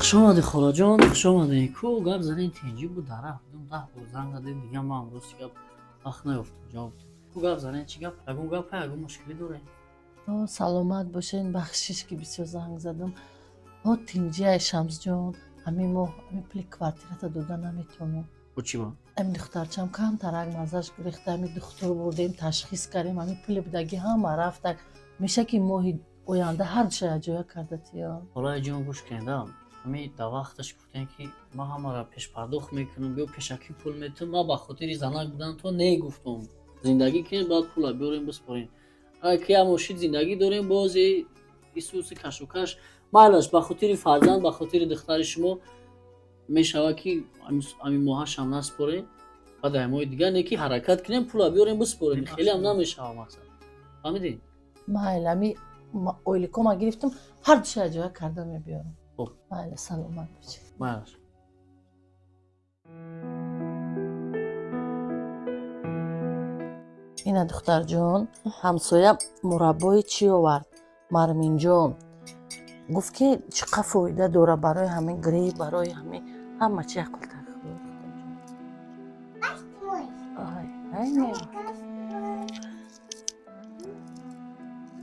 Хуш омадӣ, холаҷон, хуш омадӣ. Ку гап задем, тинҷӣ буд, дар рафт будум, 10 бор занг задем, дигар ман рости гап вақт наёфтам ҷавоб дем. Ку гап задем, чӣ гап? Ягон гапа, ягон мушкилӣ дорем? Саломат бошен, бахшиш ки бисёр занг задам. Ҳо, тинҷиай, Шамсҷон, ҳамин моҳ ҳамин пули квартирата дода наметавонам. Бо чӣ ба? Ҳамин духтарчам камтарак маззаш гурехта, ҳамин духтур бурдем, ташхис кардем, ҳамин пули будагӣ ҳама рафтак. Меша ки моҳи оянда ҳар душа якҷоя карда тиё. Холаҷон, гӯш кунед, ҳамин дар вақташ гуфтем, ки ман ҳамаро пешпардохт мекунам, биё пешакӣ пул метам. Ман ба хотири занак будан то не гуфтам. Зиндагӣ кунем, баъд пула биёрем, биспорем. Ки як мошин зиндагӣ дорем, бози исуси кашокаш майлаш, ба хотири фарзанд, ба хотири духтари шумо мешавад, ки ҳамин моҳашам наспорем, баъд ай моҳи дигар не ки ҳаракат кунем, пула биёрем, биспорем. Хелеам намешавад, мақсад, фаҳмидӣ? Майли, ҳами ойликома гирифтам, ҳар душа якҷоя карда мебиёрам. Хуб. Майли, саломат бошед. Майлаш. Ина, духтарҷон, ҳамсоя мураббои чӣ овард, марминҷон. Гуфт, ки чӣ қадр фоида дора барои ҳамин грипп, барои ҳамин ҳама чи. Ақлтар.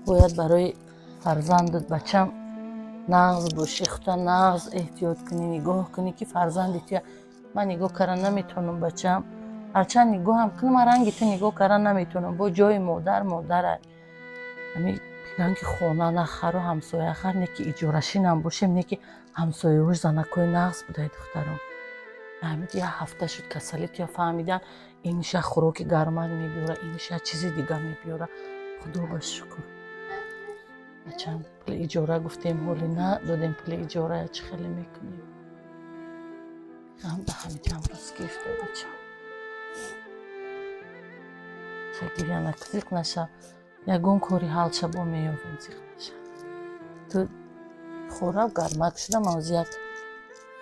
Бояд барои фарзандат, бачам, нағз бошӣ, хута нағз эҳтиёт кунӣ, нигоҳ кунӣ, ки фарзанди туя. Ман нигоҳ карда наметавонам, бачам. Ҳарчанд нигоҳам кунам, ман ранги ту нигоҳ карда наметавонам. Бо ҷои модар модарай. Ҳами мегӯянд, ки хона нахару ҳамсоя хар, не ки иҷорашинам бошем, не ки ҳамсояҳош занакҳои нағз будай, духтарон. Ҳамин як ҳафта шуд касалӣ туя фаҳмидан, иниша хӯроки гармак мебиёра, иниша чизи дига мебиёра. Худо ба шукр. Бачам, пули иҷора гуфтем, ҳоли надодем пули иҷора, чӣ хеле мекунем? Ғам ба ҳамиҷам рӯз гирифта, бачам. Гиря накун, зиқ наша. Ягон кори ҳал шабо меёбем, зиқ наша. Ту хӯрав, гармак шуда, ман ҳозир як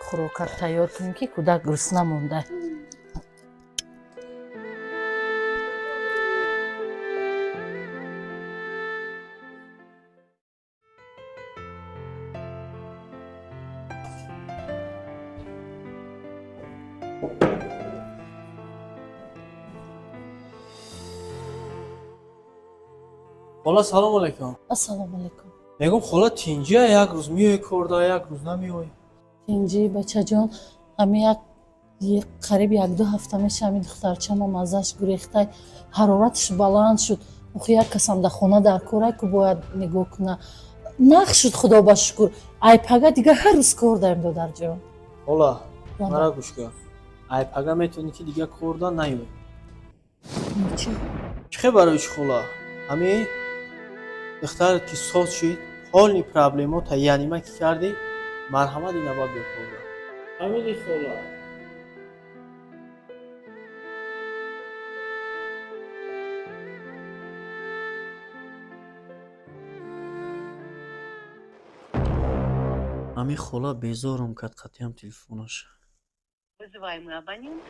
хӯрокак тайёр кунем, ки кӯдак гурусна монда. Хола, салому алайкум. Ассалому алайкум. Мегум, хола, тинҷия, як рӯз меои корда, як рӯз намеои. Тинҷӣ, бачаҷон, ҳами як қариб 1-ду ҳафта меша, ҳами духтарчама маззаш гурехтай, ҳарораташ баланд шуд. Охи як касам дар хона дар корай, ку бояд нигоҳ куна. Нақ шуд, худо ба шукр. Ай пага дигар ҳар рӯз кор даем, додарҷон. Хола, мара гӯш кун. Ай пага метавонӣ, ки дигар корда наёй. Чӣ? Чӣ хел барои чӣ, хола? Ҳами духтарат ки соз шид, ҳолни проблемота янима ки кардӣ, марҳамат, ина ба биё корда. Фаҳмидӣ, хола? Ҳамин хола безорам кард қатъиам телефонаш. Вызываемый абонент.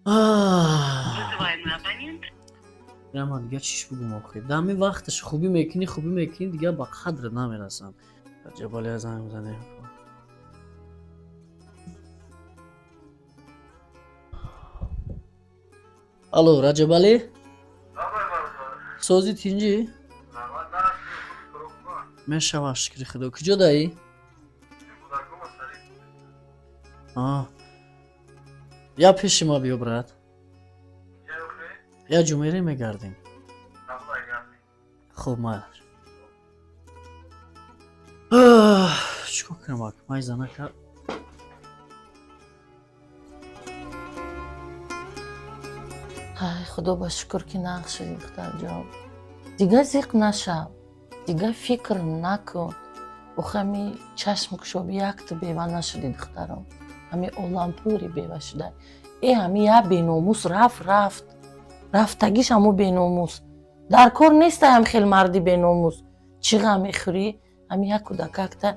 Ах. Вызываемый абонент. Ман дигар чиш бугум охир? Дар ҳамин вақташ хубӣ мекунӣ, хубӣ мекунӣ, дигар ба қадрат намерасам. Ҷабалия занг мезанем. Алло, Раҷабалӣ, сози, тинҷӣ? Мешавад, шукри худо. Куҷо даӣ? Я пеши ма биё, брат, я ҷумере мегардем. Хуб, майлаш. Чӣ кор кунам, ак май занака? Ай, худо ба шукр, ки нағз шудӣ, духтарҷон. Дигар зиқ нашав, дигар фикр накун. Охи ҳами чашм кушоби якту бева нашудӣ, духтаром. Ҳами олам пури бева шуда. Э, ҳами як беномус рафт, рафт. Рафтагиш ҳамо беномус. Дар кор нестай ҳам хел марди беномус. Чӣ ғам мехӯрӣ? Ҳами як кӯдакакта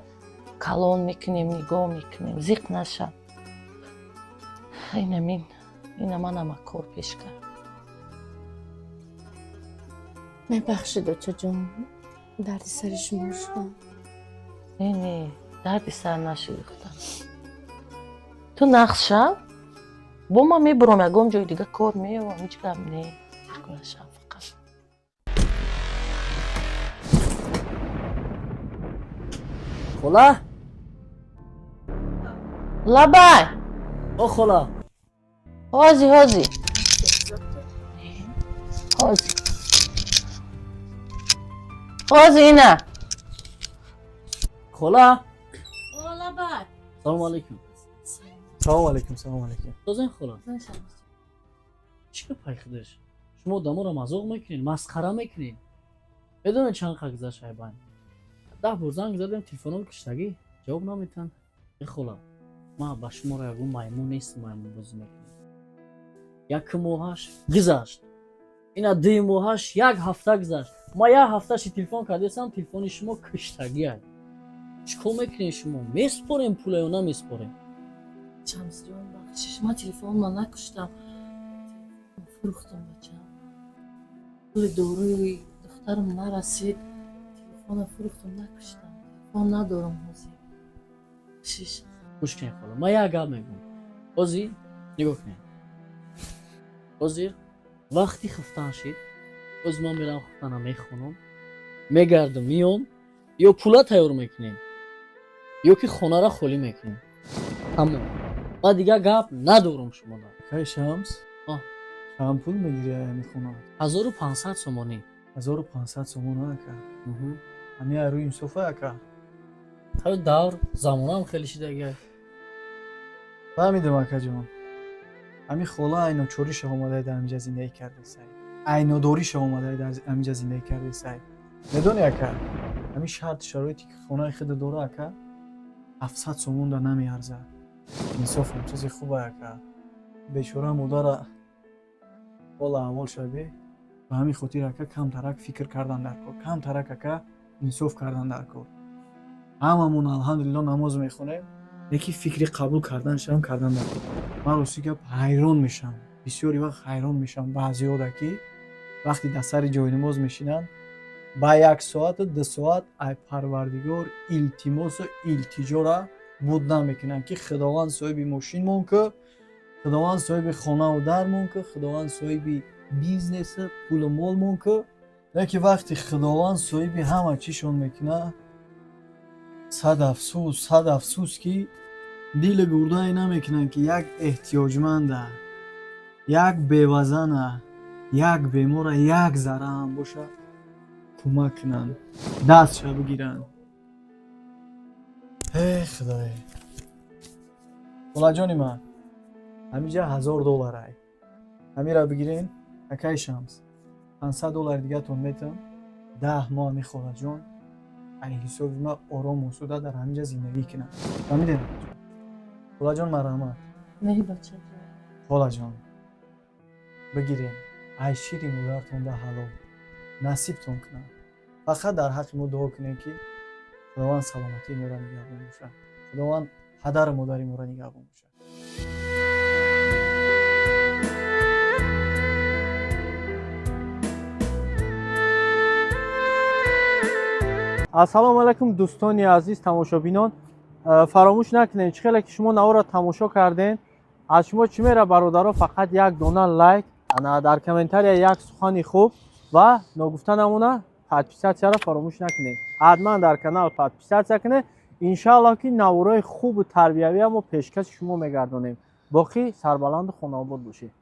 калон мекунем, нигоҳ мекунем. Зиқ нашав. Инамин, ина манама кор пеш кард. Мебахшид, очаҷон, дарди сари шумо шудам. Не, не, дарди сар нашиди, худам. Ту нағз шав, бо ман мебурам, ягон ҷои дига кор меёвам, ҳеҷ гап не. Нашав фақат. Хола. Лабай. О, хола. Ҳози, ҳози, ҳози, ҳози, ина. Хола. О, лабай. Салому алайкум. Салому алайкум, салому алайкум. Дозен, хола? Чӣ гапай худаш? Шумо одаморо мазоқ мекунед, масхара мекунед. Медонед, чанд қа гузашт айбайн? 10 бор занг задем, телефоно киштагӣ, ҷавоб наметиҳанд. Э, хола, ман ба шуморо ягон маймун нестам, маймун бозӣ мекунем. Як моҳаш гузашт, ина ду моҳаш, як ҳафта гузашт. Ма як ҳафташи телефон кардесам, телефони шумо киштагиай. Чӣ кор мекунед шумо? Месупорем пула ё намеспорем? Шамсҷон, бахшиш, ман телефонма накуштам, фурӯхтам, бачам. Пули доруи духтарам нарасид, телефона фурӯхтам, накуштам. Телефон надорам ҳозир, бахшиш. Гӯш кунед, хола, ман як гап мегӯм. Ҳозир нигоҳ кунед, ҳозир вақти хуфтан шид. Ҳозир ман мерам, хуфтана мехонам, мегардам, миём. Ё пула тайёр мекунем, ё ки хонаро холӣ мекунем. Тамом, ман дигар гап надорам шумода. Акай Шамс. А. Чанд пул мегирӣ ами хона? 1500 сомонӣ. 1500 сомон, ака? Ами рӯи инсофа, ака? Ҳаё, давр замонаам хеле шидагиай. Фаҳмидам, акаҷон. Ами хола айночориша омадай дар ҳамиҷа зиндагӣ кардесай, айнодориша омадай дар ҳамиҷа зиндагӣ кардесай. Медони, ака, ҳамин шарти шароите ки хонаи худа дора, ака, 700 сомон да намеарзад. Инсофам чизи хуба, ака. Бечора модара ҳола аҳвол шаве. Ба ҳамин хотир, ака, камтарак фикр кардан дар кор, камтарак, ака, инсоф кардан дар кор. Ҳамамон, алҳамдулилло, намоз мехонем, лекин фикри қабул карданашам кардан дар кор. Ман, рости гап, ҳайрон мешавам, бисёри вақт ҳайрон мешавам баъзеҳода, ки вақте дар сари ҷойнамоз мешинанд, ба як соату 2 соат ай Парвардигор илтимосу илтиҷора буд намекунанд, ки Худованд, соҳиби мошинмон ку, Худованд, соҳиби хонаву дармон ку, Худованд, соҳиби бизнесу пулу молмон ку. Лекин вақте Худованд соҳиби ҳама чизшон мекунад, сад афсӯс, сад афсӯс, ки дили гурдае намекунанд, ки як эҳтиёҷманда, як бевазана, як бемора як зарра ҳам боша кӯмак кунанд, дастша бигиранд. Э, Худое! Холаҷони ман, ҳамиҷа 1000 доллар ай, ҳамира бигирен. Акаи Шамс, 500 доллари дигатон метам. 10 моҳ ҳами холаҷон ай ҳисоби ман ором осуда дар ҳамиҷа зиндагӣ кунад. Фаҳмидем, холаҷон? Марҳамат. Не, бачаҷон. Холаҷон, бигирем, ай шири модаратон да ҳалол насибтон кунад. Фақат дар ҳаққи мо дуо кунем, ки Худованд саломатии моро нигаҳбон бошад, Худованд падару модари моро нигаҳбон бошад. Ассалому алайкум, дӯстони азиз, тамошобинон. Фаромӯш накунед, чӣ хеле ки шумо наворо тамошо кардем, аз шумо чӣ мера, бародаро? Фақат як дона лайк, ана дар комментария як сухани хуб ва ногуфта намона, подписаться ро фаромӯш накунед. Ҳатман дар канал подписаться кунед. Иншааллоҳ, ки наворои хубу тарбиявия мо пешкаши шумо мегардонем. Боқӣ сарбаланду хонаобод бошед.